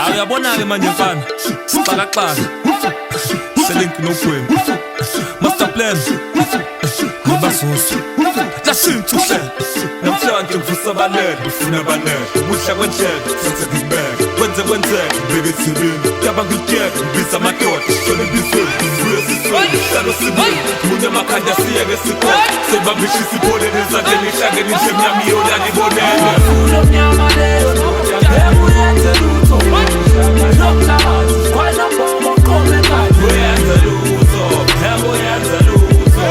Hayi, uyabona-ke manje mfana, sixakaxaka selinki nogwembu master plan ngibasusa lashintsha uhlelo. Namhlanje ngivusa abalele, ngifuna abanele ukudla kwendlela, senze ngibeke kwenze kwenzeke, ngibeke ethebeni taba, ngilitsheke, ngibiza amadoda, sishone embizweni, sibuye sisweni sihlalo sibuye munye amakhanda, siyeke sikhona sebambishisa iphole nezandleni, ihlangene indlu emnyama iyolala ibonele. Omnyama leyo ndoda ngeke uyenze lutho. Nomhlabathi sikhwela mbombo qome kahle. Uyenza lutho, ngeke uyenza lutho,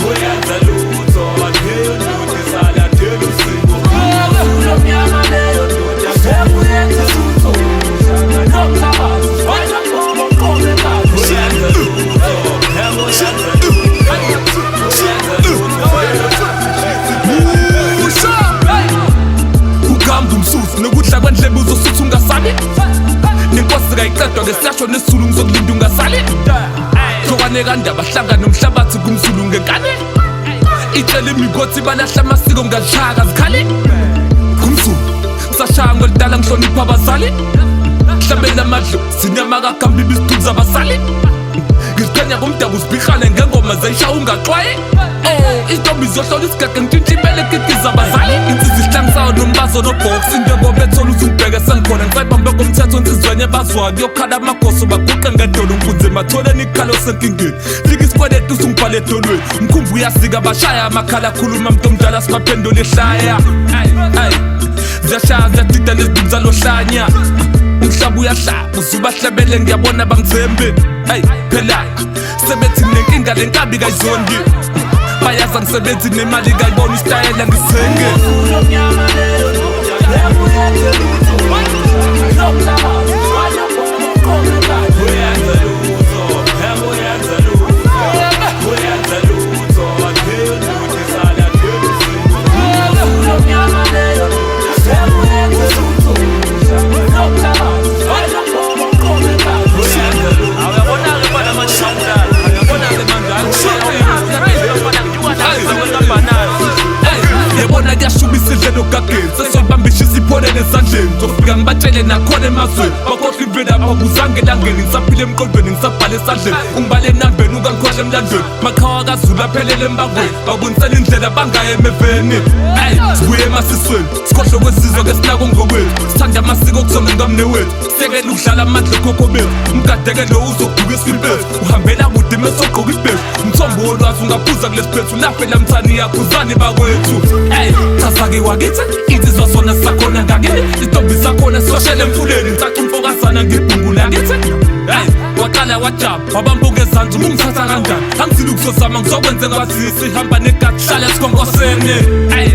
uyenza lutho leyo ndoda isalandela usiko. Omnyama leyo ndoda ngeke uyenze lutho. Nomhlabathi sikhwela mbombo qome kahle. Uyenza lutho, ngeke uyenza lutho, uyenza lutho. Musha ugamba umsusi nokudla kwendlebe, uzosutha ungasali, nenkosi kayiqedwa ke, siyasho nesizulu, ngizokulinda ungasali. Hlokwane kandaba hlanga nomhlabathi kumzulu ngenkani, itshela imikothi balahla amasiko, ngashaya zikhali kumzulu, sashaya ngolidala, ngihlonipha abazali, hlabela amadlu sinyama kagambi ibisiduku zabasali, ngiziqhenya komdabu, sibhihane ngengoma zayishaya ungaxwayi. Intombi zohlola isigage, ngintshintshe ibele kikiza abazali, insizwa ihlangisayo nombazo nobox, into bethola usungibheke sengikhona, ngisayibambe komthetho insizwenye bazwayo, kuyokhala amagoso baguqe ngedolo, nkunzima tholeni ikhalo senkingeni, fika isikweletu usungibhale edolweni, umkhumbi uyasika bashaya amakhala, khuluma mntu omdala sibaphendula ihlaya. Ay ziyashaya ziyadida neziduku zalohlanya, umhlaba uyahlaba uzubahlebele, ngiyabona bangithembi. Hey, phela sebethi nginenkinga, lenkabi kayizondi, bayaza ngisebenzi nemali kayibona isitayela ngisithenge. Omnyama leyo ndoda ngeke uyenze lutho. Nomhlabathi sikhwela mbombo qome kahle. Uyenza lutho, ngeke uyenza lutho, uyenza lutho leyo ndoda isalandela usiko. Omnyama leyo ndoda ngeke uyenze lutho. Nomhlabathi sikhwela mbombo qome kahle. Uyenza lutho. Uyabona-ke mfana manje ngiyabulala. Uyabona-ke manje. Yebona kuyashuba isidlelo gageni, sesobambishisa ipholele esandleni, ngizofika ngibatshele nakhona emazweni, bakhohlwa imvelaphi akuzange elangeni, ngisaphila emqondweni, ngisabhala esandleni, ungibale enambeni, ungangikhohlwa emlandweni, makhawa kaZulu aphelele embangweni, babonisela indlela bangaye emeveni. Ey, sibuye emasisweni, sikhohlwe kwesizwe ke sinako ngokwethu, sithanda amasiko kuzona ngamne wethu, sekela ukudlala amandla okhokho bethu, umgadeke lo uzoduka esiphethu, uhambela kude mesogqoka ibheshu, umthombo wolwazi ungaphuza kulesiphethu, lafe lamthani yakhuzani bakwethu. Ey, chaza-ke wakithi, insizwa zona sakhona ngakini, isitobi sakhona soshele emfuleni, ngcaca umfokazana ngibhungu lakithi. Hey, waqala wajaba wabambuka ezansi, ungithatha kanjani? Angizile ukuzozama, ngizokwenze kwazisi, hamba negathi, hlala esikhonkoseni. Hey.